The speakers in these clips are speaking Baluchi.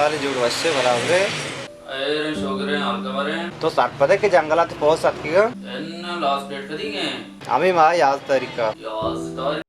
حال جوڑ وشے برابرے۔ اے رے شوگریں، حال خبریں؟ تو سرپدے کہ جنگلات پوس اتکگا؟ ان لاسٹ ڈیٹ کدی گئے؟ ہمیں ماہ یازدہ تاریخ کا۔ یازدہ تاریخ۔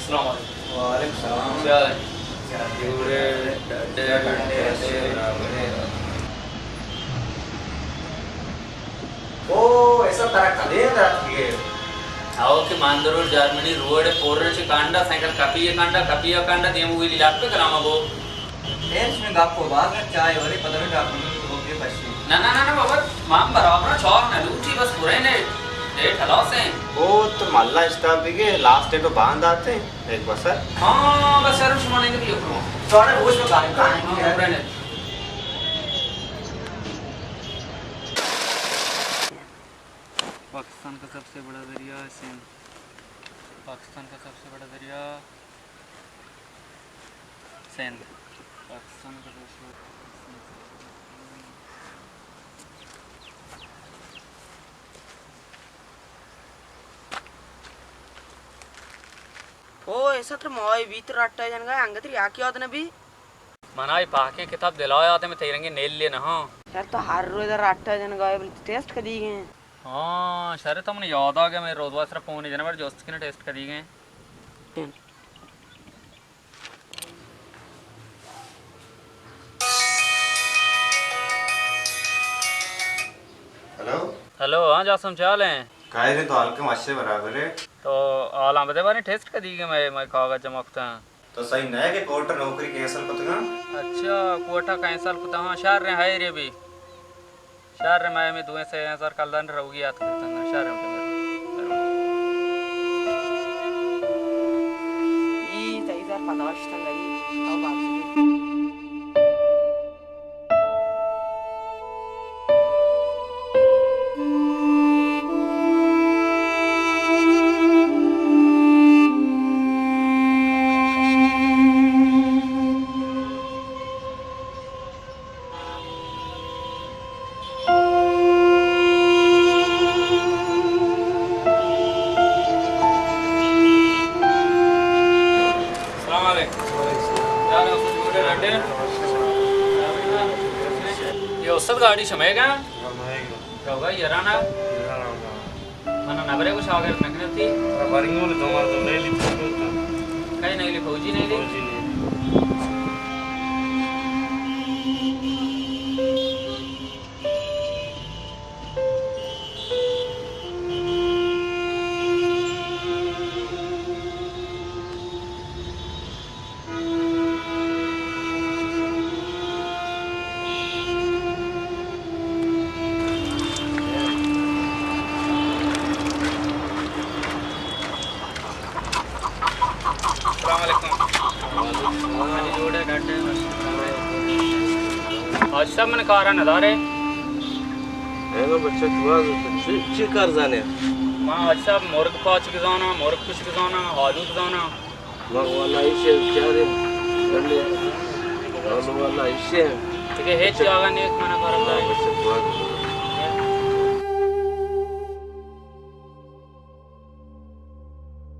السلام علیکم۔ وعلیکم السلام۔ کیا ہے؟ جوڑے، ڈڈے، ڈڈے۔ او، ایسا ترا کدے درد کیے؟ او کہ ماندرور جرمنی روڈ پورن چہ کانڈا، سائیکل کپی کانڈا، کپی کانڈا، دیم ویلی لاپ پہ کلام گو۔ ٹینس میں گپ کو باز چائے ورے پدر ڈاکومنٹ کو کے پشی۔ نہ، نہ، نہ، نہ، بابا، مان برابر چار نہ لوٹی، بس پورے نے ڈیٹ خلاص ہیں۔ او تو ملا اسٹاپ بگے، لاسٹ ڈیٹ باند آتے ہیں، ایک بسر۔ ہاں، بس یار، شما نہیں تو یہ کرو۔ ساڑھے روز میں کاری کائیں گے۔ ہاں، پورے نے۔ پاکستان کا سب سے بڑا دریا ہے سندھ۔ پاکستان کا سب سے بڑا دریا سندھ۔ پاکستان کا سب سے بڑا او، ایسا تر موئے بیت راٹا جنگا، انگت ری آکی یاد نبی۔ منا اے پاکیں کتاب دلا یات ایں، تئی رنگیں نیلے نہ ہاں۔ یار تو ہر روز راٹا جنگا ئے، بلے ٹیسٹ کدی گئے؟ ہاں، شر تو من یاد آ گئے، میں روز واسرا فون جنم پر جوست کنے ٹیسٹ کدی گئے۔ ہیلو۔ ہیلو، ہاں جاسم، چے حال ہیں؟ خیر ہے، تو حال کم اچھے برابر ہے۔ تو حالاں بدے بارے ٹیسٹ کدی گئے، میں، میں کاغذ جمع کتا۔ تو صحیح نہ ہے کہ کوٹا نوکری کینسل کتگاں؟ اچھا، کوٹا کینسل کتا، ہاں، شر ہیں، ہائے رے بھی۔ شر، مئے ہمے دوئیں سے ہزار کلدار روگی آتک بوتنت، شر ہم ای سے ہزار پدا اشتنت، ای تو بات۔ السلام علیکم۔ یار، آپ کچھ گوڑے رڈے؟ یہ استاد گاڑی شمئے گا؟ روگا یرانا؟ منا نبرے کو شاگرد نکنتی؟ ارے بارنگول تو مردم نیلی پوچھتا۔ کئی نیلی فوجی نیلی؟ فوجی نیلی۔ السلام علیکم۔ حاجی صاحب، من کارا ندارے۔ اینو بچہ تو آ، تو چی، چی کار زانے؟ ما حاجی صاحب مرگ پاچ زاناں، مرگ کشگ زاناں، آلو زاناں۔ ما والا ایشے بیچارے، بلے، ما والا ایشے۔ دیگہ ہیچ جاگہ نیست منا کارا۔ ہاں، بچہ تو آ۔